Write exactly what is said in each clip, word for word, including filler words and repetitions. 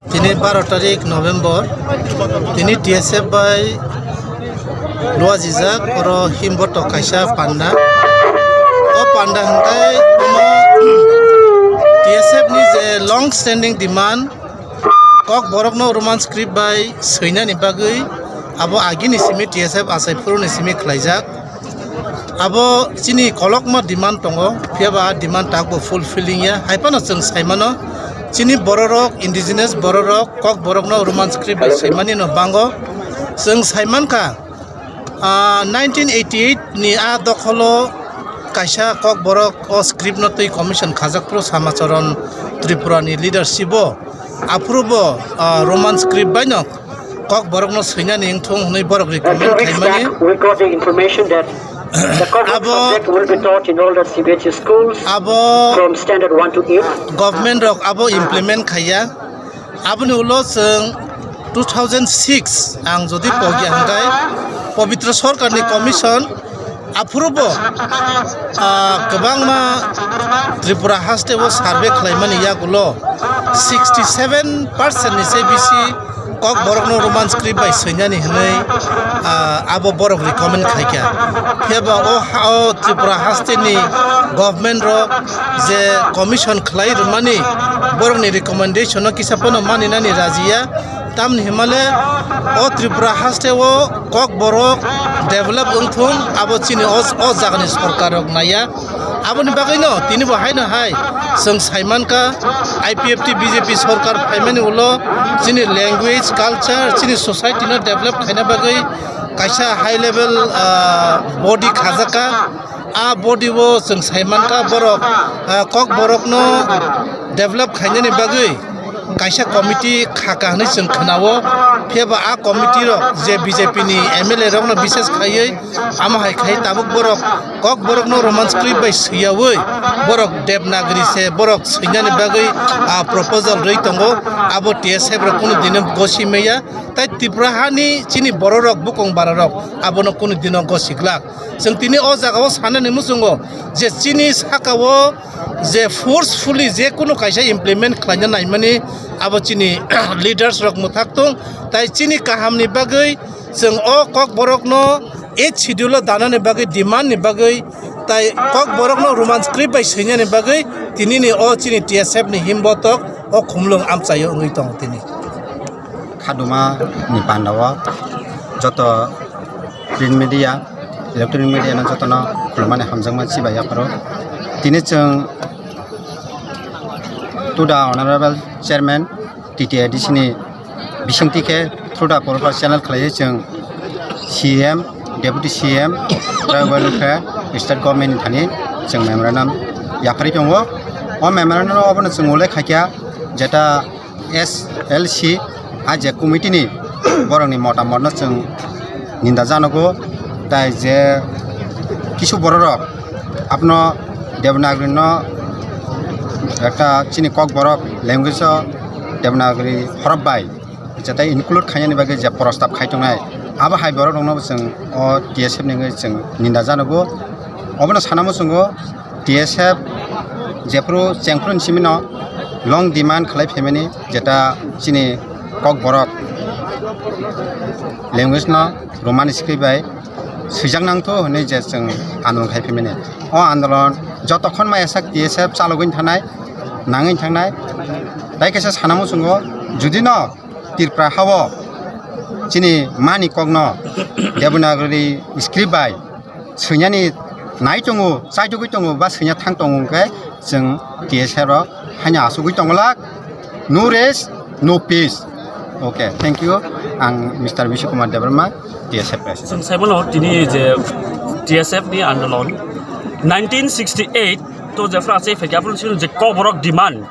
Tini baro tarik November, tini T S F bai luajijak oro himbotok kaisa panda. O panda hwnkhe omo T S F ni je long standing demand, Kokborokno Roman script bai swinani bagwi abo agini simi T S F achai phuruni simi khlaijak. Abo chini kolokma demand tongo, phiya ba demand takbo fulfilling ya. Hai phano chwng sai mano, chini bororok, indigenous bororok, Kokborokno Roman script bai swimani no bango. Chwng sai mankha, ah, nineteen eighty-eight ni a dokholo kaisa Kokborok o script no twi commission khajak phuru Samacharan Tripura ni leadership o. Aphuru bo, ah, Roman script bai no Kokborokno swinani wngthung hwnwi borok recommend khaimani. Back, we got the information that the Kokborok Abo subject will be taught in all the C B S E schools Abo from standard one to eight. Government rok abo implement khaiya. Aboni ulo chwng two thousand six ang jodi pogya hwnkhe Pabitra Sarkarni commission Aphuru bo, ah, kwbangma Tripura haste o survey khlaimani yagulo sixty seven percent ni se bisi Kokborokno Roman script bai swinani hwnwi, ah, abo borok recommend khaikha. Phiya ba o ha-, o Tripura haste ni government rok je commission khlai rwmani borokni recommendation no kisa phano maninani rajiya. Tamni himale o Tripura haste o Kokborok develop wngthung, abo chini o, o jagani sorkar rok naiya. Aboni bagwino tini bo haino hai chwng saimankha, I P F T B J P sorkar phaimani ulo chini language, culture, chini society no develop khaina bagwi kaisa high level, ah, body khajakha. A body o chwng sai mankha borok, ah, Kokborokno develop khainani bagwi kaisa committee khaka hwnwi chwng khwnao. Phiya ba a committee rok je B J P ni M L A rokno bises khaiwi amo hai khai tabuk borok Kokborokno Roman script bai swiyawi borok Devanagari se borok swinani bagwi, ah, proposal rwi tongo. Abo T S F rok kunu dino gosi maya. Tai Tripura hani chini bororok, bukung bararok abono kunu dino gosi glak. Chwng tini o jagao sanani muchungo je chini sakao je forcefully je kunu kaisa implement khlaina naimani abo chini leaders rok mwthak tung, tai chini kahamni bagwi chwng o Kokborokno eighth schedule o danani bagwi, demand ni bagwi, tai Kokborokno Roman script bai swinani bagwi tinini o chini T S F ni himbotok o khumlwng amchaio wngwi tongo tini. Khaduma ni panda o joto print media, electronic media no joto no khulumani hamjakma chibai yapharo. Tini chwng to the honorable chairman T T A D C ni bisingtwi khe through the proper channel khlaiwi chwng C M, Deputy C M, Tribal Welfare, State Government ni thani chwng memorandum yapharwi tongo. O memorandum no obono chwng ullekh khaikha jeta S L C, a je committee ni borokni motamotno chwng ninda janogo, tai je kisu bororok abono Devanagari no ekta chini Kokborok language o Devanagari horop bai jetai include khainani bagwi je prostab khai tongnai, abo hai borok rokno chwng o T S F ni wngwi chwng ninda janogo. Obono sana muchungo T S F jephru chengphru ni simi no long demand khlai phaimani, jeta chini Kokborok language no Roman script bai swijak nangthu hwnwi je chwng andolon khai phaimani. O andolon jotokhon maya sak T S F chalogwi thangnai, nangwi thangnai. Tai kaisa sana muchungo, judi no Tripura hao chini mani kokno Devanagari script bai swinani nai tongo, chaitugwi tongo ba swina thang tongo hwnkhe chwng T S F rok haino asugwi tongolak. No rest, no peace. Okay, thank you. Ang Mister Bishu Kumar Debbarma, T S F president. Chwng sai mano tini je T S F ni andolon nineteen sixty eight to jephru achai phaikha, aphuru chini je Kokborok demand,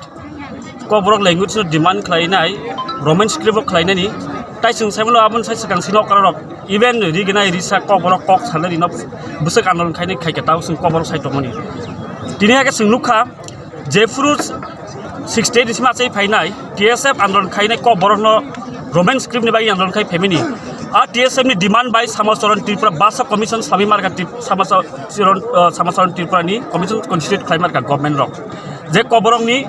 Kokborok language no demand khlainai, Roman script o khlainani, tai chwng sai mano aboni sai swkang sino kararok, even rignai risa Kokborok kok sanani no bwswk andolon khainai khaikha, tao chwng Kokborok sai tongmani. Tini hakhe chwng nukha, jephru sixty eight ni simi achai phainai, T S F andolon khainai Kokborokno Roman script ni bagwi andolon khai phaimani. A T S F ni demand bai Samacharan Tripura Bhasha Commission sami marka Trip-, Samacharan, uh, Samacharan Tripura ni commission constitute khlai marka government rok. Je Kokborok ni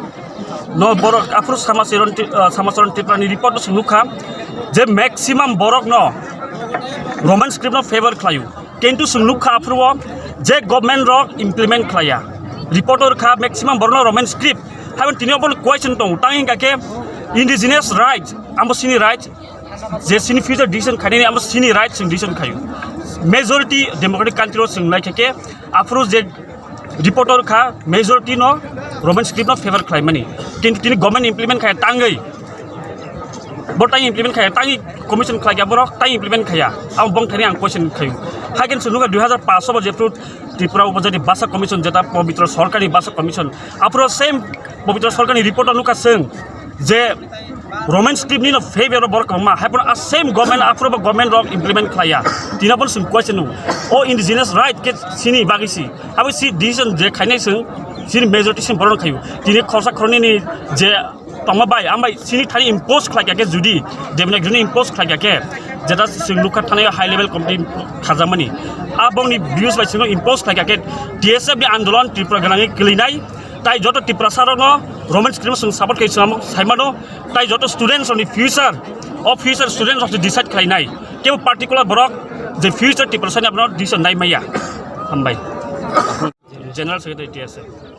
No borok aphuru Samacharan Tri-, ah, Samacharan Tripura ni report no chwng nukha je maximum borok no Roman script no favor khlaio. Kintu chwng nukha aphuru o je government rok implement khlaiya. Report o rwkha maximum borok no Roman script. Haibon tini obo question tongo. Tang hingka khe indigenous rights, amo sini rights, je sini future decision khainani amo sini rights chwng decision khaio. Majority democratic country o chwng naikha khe aphuru je report o rwkha majority no Roman script no favor khlaimani. Kintu tini government implement khaya tangwi. Bo tang implement khaya, tangwi commission khlaikha borok tang implement khaya. Amo bong thani ang question khaio. Haikhe chwng nukha dui hazar paanch o bo jephru Tripura Upajati Bhasha Commission jeta Pabitra Sarkar ni Bhasha Commission. Aphuru same Pabitra Sarkar ni report o nukha chwng je Roman script ni no favor o borok kwbangma. Haibon a same government aphuru bo government rok implement khlaiya. Tini bo chwng question nung. O indigenous right khe sini bagwi si. Abo si decision je khainai chwng sini majority chwng borok khaio. Tini khorsa khorni ni je tongma bai, ambai sini thani impose khlaikha khe judi, Devanagari ni impose khlaikha khe, jeta chwng nukha thani high level committee khajakmani. A bongni views bai chwng impose khlaikha khe T S F ni andolon Tripura gwnangwi kwlwinai, tai joto Tiprasa rokno Roman script chwng support khai chwng saimano, tai joto students rokni future, o future students rok decide khlainai, kebo particular borok je future Tiprasa ni abono decision nai maya. Hambai. General Secretary T S F.